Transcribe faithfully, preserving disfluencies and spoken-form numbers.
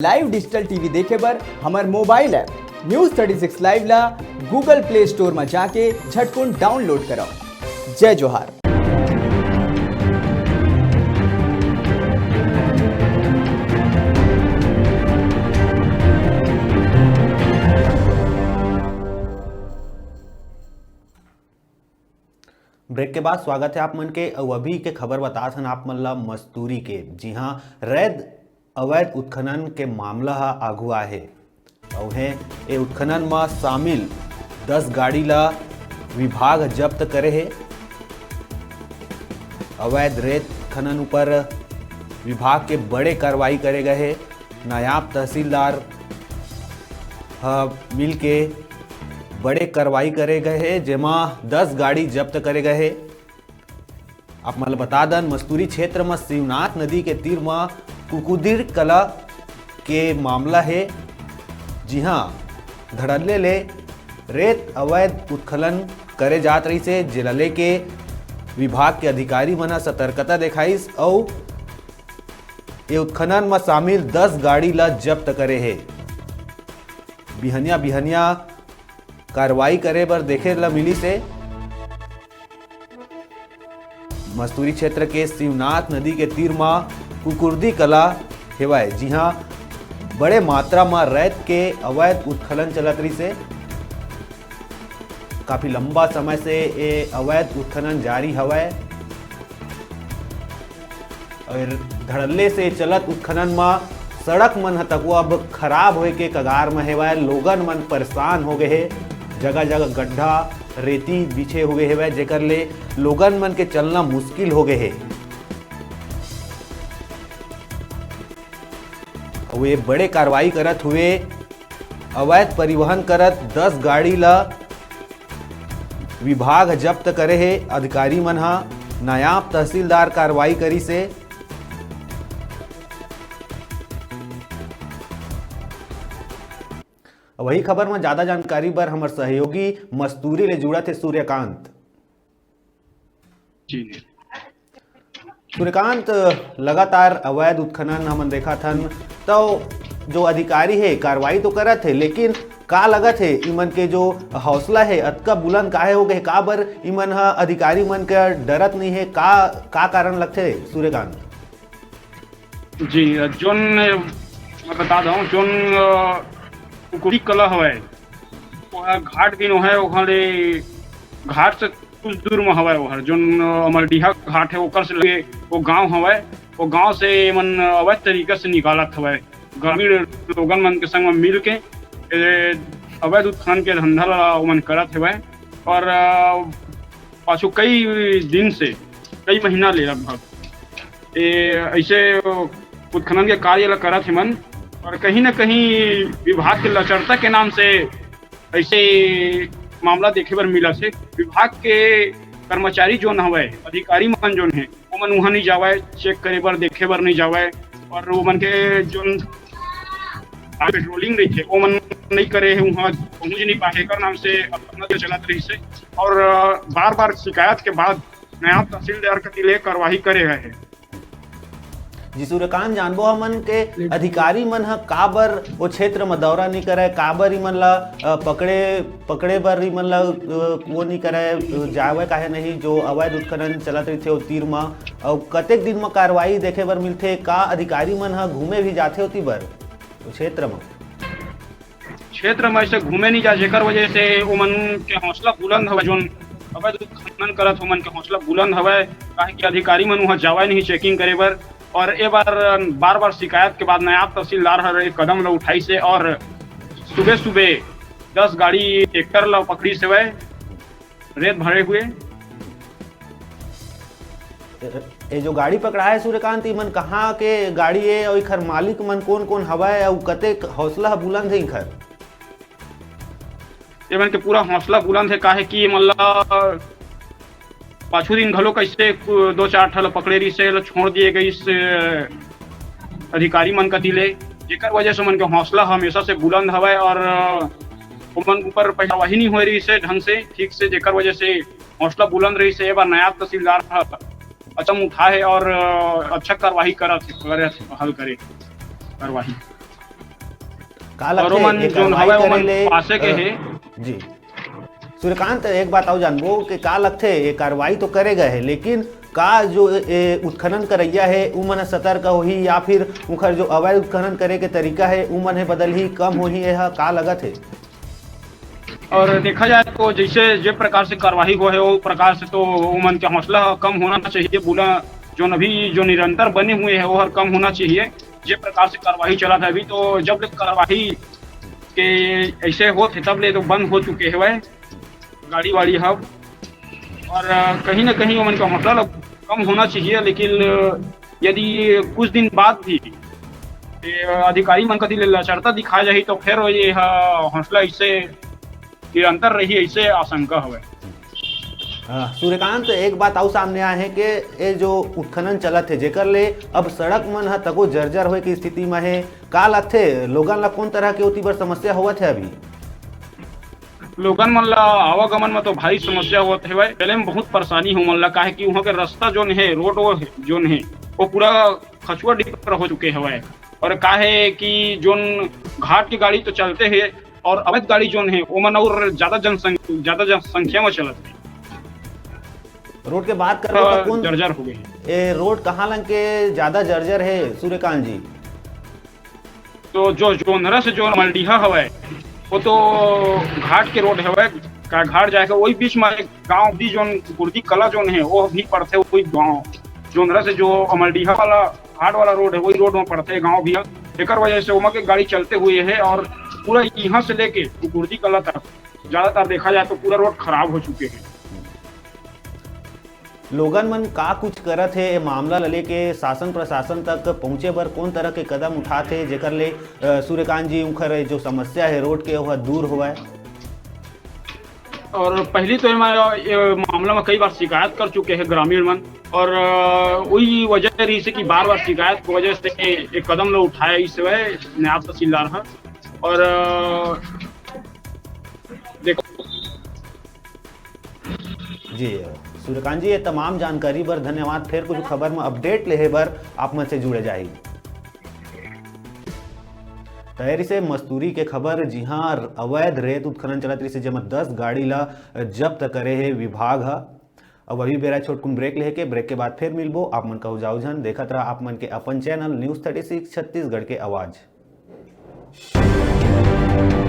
Live digital T V देखे बर हमर mobile app News thirty six Live ला Google Play Store म जाके झटकुन download करव। जय जोहार। Break के बाद स्वागत हे आप मन के। अउ अभी के खबर बतात हन आप मन ला मस्तूरी के। जी हाँ, रैत अवैध उत्खनन के मामला ह आघू आए हे। अउ हे, ए उत्खनन म शामिल दस गाड़ी ला विभाग जब्त करे हे। अवैध रेत खनन ऊपर विभाग के बड़े कार्रवाई करे गए हे। नायब तहसीलदार ह मिलके बड़े कार्रवाई करे गए हे, जेमा दस गाड़ी जब्त करे गए हे। आप मन ल बता दन, मस्तूरी क्षेत्र म शिवनाथ नदी के तीर म कुकुदिर कला के मामला हे, जिहां धड़ल्ले ले रेत अवैध उत्खनन करे जात रहिसे, जेला लेके विभाग के अधिकारी मन ह सतर्कता देखाइस अउ ए उत्खनन म शामिल दस गाड़ी ल जब्त करे हे। बिहनिया बिहनिया कार्रवाई करे बर देखे ल मिलिस हे। मस्तूरी क्षेत्र के शिवनाथ नदी के तीर म कुकुर्दी कला हेवय, जिहां बड़े मात्रा म रैत के अवैध उत्खनन चलत रहिसे। काफी लंबा समय से ए अवैध उत्खनन जारी हवय। अउ धड़ल्ले से चलत उत्खनन म सड़क मन ह तको अब खराब होए के कगार म हेवय। लोगन मन परेशान हो गए हे, जगह-जगह गड्ढा, रेती बिछे हुए हेवय, जेकर ले लोगन मन के चलना मुश्किल हो गए हे। अउ ये बड़े कार्रवाई करत हुए अवैध परिवहन करत दस गाड़ी ल विभाग ह जब्त करे हे। अधिकारी मन ह नायाब तहसीलदार कार्रवाई करिस हे। वही खबर म ज्यादा जानकारी बर हमर सहयोगी मस्तूरी ले जुड़त हे सूर्यकांत। जी। सूर्यकांत, लगातार अवैध उत्खनन हमन देखत हन, तो जो अधिकारी हे कार्रवाई तो करत हे, लेकिन का लगत हे, इमन के जो हौसला हे अतका बुलंद काहे हो गए? काबर इमन ह अधिकारी मन के डरत नहीं हे? का, का कारण लगथे सूर्यकांत? जी, जोन मैं बता दूं, जोन, अ, कुकुरी कला हवय, वो ह घाट दिन वो है, ओखर ले घाट से कुछ दूर में हवय, वो हर जोन, अ, अमरडीहा घाट है, ओकर से लगे वो गांव हवय। वो गांव से एमन अवैध तरीका से निकालत हवय। ग्रामीण लोगन मन के संग में मिल के ए अवैध उत्खनन के धंधा ला ओमन करत हवय। और, अ, पाछू कई दिन से, कई महीना ले लगभग ए ऐसे उत्खनन के कार्य ला करत हेमन। और कहीं ना कहीं विभाग के लचरता के नाम से ऐसे मामला देखे बर मिलत हे। विभाग के कर्मचारी जोन हवय, अधिकारी मन जोन हे, ओमन उहाँ नहीं जावय, चेक करे बर, देखे बर नहीं जावय। और ओमन के जोन पेट्रोलिंग रहिथे, ओमन नहीं करे हे, उहाँ पहुँच नहीं पाए, एकर नाम से अपना जो चलत रहिस हे। और, अ, बार-बार शिकायत के बाद नायब तहसीलदार कति ले कार्रवाई करे गए हे। जी सूर्यकांत, जानबो हमन के अधिकारी मन ह काबर ओ क्षेत्र म दौरा नहीं करय, काबर इमन ला, अ, पकड़े, पकड़े बर इमन ला, अ, वो नहीं करय, अ, जावय काहे नहीं, जो अवैध उत्खनन चलत रहिथे ओ तीर म, अउ कतेक दिन म कार्रवाई देखे बर मिलथे? का अधिकारी मन ह घूमे भी जाथे ओती बर, ओ क्षेत्र म? क्षेत्र में ऐसे घूमे नहीं जा, जेकर वजह से ओमन के हौसला बुलंद हवय, जोन अवैध उत्खनन करत ओमन के हौसला बुलंद हवय, काहे कि अधिकारी मन उहाँ जावय नहीं चेकिंग करे बर। और ए बार, बार-बार शिकायत के बाद नायब तहसीलदार हर एक कदम ल उठाइस हे और सुबह-सुबह दस गाड़ी ट्रैक्टर ल पकड़िस हवय, रेत भरे हुए। ए, ए जो गाड़ी पकड़ाए सूर्यकांत, इमन कहाँ के गाड़ी ए अउ एखर मालिक मन कोन-कोन हवय अउ कतेक हौसला ह बुलंद हे इखर? एमन के पूरा हौसला बुलंद हे, काहे कि एमन ला पाछू दिन घलो कइसे कु-, दो चार ठा ला पकड़े रिहिस हे, ला छोड़ दिए गइस, अ, अधिकारी मन कति ले, जेकर वजह से ओमन के हौसला हमेशा से बुलंद हवय और, अ, ओमन ऊपर पैसा वही नहीं होए रिहिस हे ढंग से, ठीक से, जेकर वजह से हौसला बुलंद रहिस हे। ए बार नायब तहसीलदार ह कदम उठाए हे और, अ, अच्छा कार्रवाई करत हे, करत हे, पहल करे कार्रवाई। का लगथे, ओमन ये जोन कार्रवाई हवय, करे ओमन ले, पासे के अ, हे। जी। सूर्यकांत, एक बात अउ जानबो कि का लगथे, ये कार्रवाई तो करे गए हे, लेकिन का जो ए उत्खनन करइया हे, उमन ह सतर्क होही या फिर उखर जो अवैध उत्खनन करे के तरीका हे, उमन हे बदलही, कम होही, ये ह का लगत हे? और देखा जाए तो जैसे जे प्रकार से कार्रवाई हो है, वो प्रकार से तो उमन के हौसला कम होना चाहिए। बोला, जो अभी जो निरंतर बने हुए हैं, वो हर कम होना चाहिए। जे प्रकार से कार्रवाई चला था अभी, तो जब तक कार्रवाई के ऐसे होत हे, तब ले तो बंद हो चुके हवय गाड़ी वाड़ी हब। और, अ, कहीं ना कहीं उमन का हौसला ल-, कम होना चाहिए, लेकिन, अ, यदि कुछ दिन बाद भी ये अधिकारी मन कति ले लचरता दिखाए जाही, तो फिर ये ह-, हौसला ऐसे निरंतर रही, ऐसे आशंका हवे। अ, सूर्यकांत, एक बात अउ सामने आए हे कि ये जो उत्खनन चलत हे, जेकर ले अब सड़क मन ह तको जर्जर होए के स्थिति म हे, का लगथे, लोगन ला कौन तरह के ओती बर समस्या होवत हे अभी? लोगन मन ला आवागमन म तो भारी समस्या होवत हेवय। चले म बहुत परेशानी हो मन ला, काहे कि उहाँ के रास्ता जोन हे, रोड वो हे, जोन हे, वो पूरा खचुआ डिपर हो चुके हवय। और काहे कि जोन घाट के गाड़ी तो चलते हे, और अवैध गाड़ी जोन हे, ओमन और ज्यादा जनसंख-, ज्यादा जनसंख्या में चलत हे। रोड के बात करबो त पूरा कौन जर्जर हो गए हे। ए, रोड कहाँ लंग के ज्यादा जर्जर हे, सूर्यकांत जी? तो जो जोंधरा से जो अमलडीहा हवय, वो तो घाट के रोड हवय, का घाट जाए के वही बीच में एक गांव भी, जोन कुकुर्दी कला जोन हे, वो भी पड़थे वही गांव। जोंधरा से जो अमलडीहा वाला घाट वाला रोड है, वही रोड में पड़थे गांव भी है। एकर वजह से ओमा के गाड़ी चलते हुए है और पूरा यहाँ से लेके कुकुर्दी कला तक ज्यादातर देखा जाए तो पूरा रोड खराब हो चुके हैं। लोगन मन का कुछ करत हे, ए मामला ल लेके शासन प्रशासन तक पहुंचे बर कौन तरह के कदम उठात हे, जेकर ले, अ, सूर्यकांत जी उंखर जो समस्या हे रोड के, वह दूर होवय? और पहली तो एमा, ये मामला में कई बार शिकायत कर चुके हैं ग्रामीण मन, और, अ, वही वजह रही से कि बार बार शिकायत की वजह से एक कदम लो उठाया इस समय नायब तहसीलदार है। और, अ, देखो, जी, सूर्यकांत जी, ये तमाम जानकारी बर धन्यवाद। फिर कुछ खबर में अपडेट लेहे बर आप मन से जुड़े जाही। त ए रिसे मस्तूरी के खबर, जिहां अवैध रेत उत्खनन चलत रिसे, जेमा दस गाड़ी ला जब्त करे हे विभाग ह। अब अभी बेरा छोटकुन ब्रेक लेहे के, ब्रेक के बाद फिर मिलबो। आप मन कहू जाओ झन, देखत रहा आप मन के अपन channel news thirty six Chhattisgarh के आवाज़।